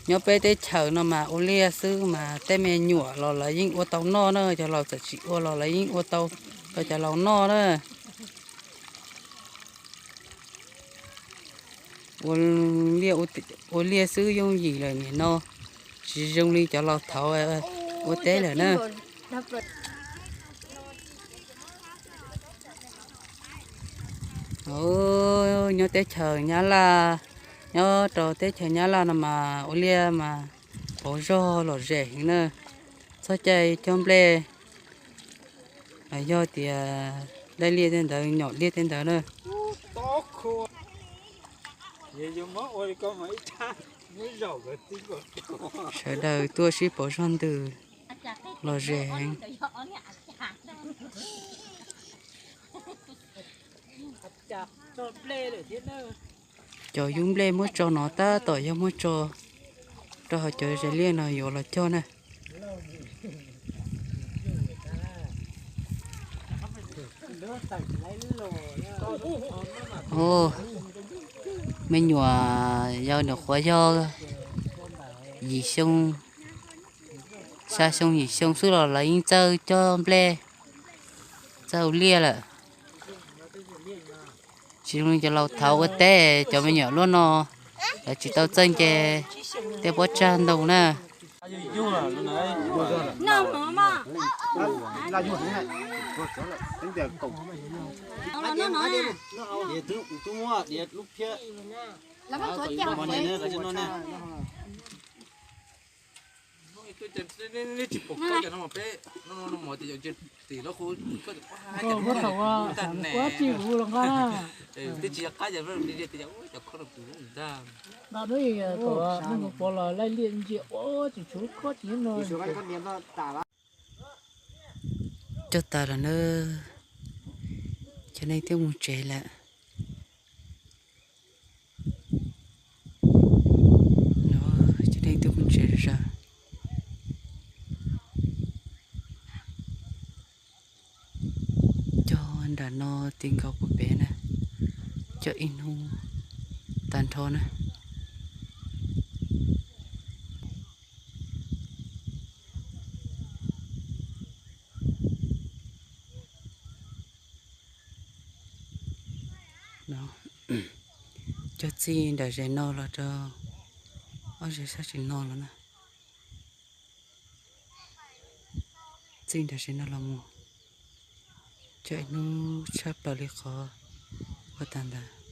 Nyob peb teb chaws no mas ua liaj xwb mas tej me nyuam los lawv yeej ua tau noj na, cov laus txawm tsis ua los lawv yeej ua tau rau cov laus noj na. Ua liaj, ua liaj xwb yooj yim lawm nim no, tsis zoo li cov laus thaud ua teb lawm na. Nyob teb chaws Nyab Laj, nyob rau teb chaws Nyab Laj no mas ua liaj mas pauv zog lom zem heev na. Txog caij cog nplej, yog tias laij liaj tej ntawd, nyom liaj tej ntawd na, sawv daws tuaj sib pauv zog ntws lom zem heev. Cov yub nplej muab tso no tab tom yog muab tso rau hauv cov zes liaj no yuav los cog na. Me nyuam yaus nyuam qhuav yog yim xyoo, xya xyoo yim xyoo xwb los lawv yeej txawj cog nplej, txawj ua liaj lawm. Tsis zoo li cov laus thaud ua teb, cov me nyuam luaj no lawv tsis tau txawj nce tej pob tsag ntoo na. Cog tas lawm na, cov neeg twb mus tsev lawm. Cov neeg twb mus tsev zog. Cog nram no ti nkaus puag pem na, cog ib hnub tag nrho na. Cog txij nram zes no los rau ob zes sab tim no los na. Txij nram zes no los mus, cog ib hnub tshaj plaws li qhov ua tag ntawd.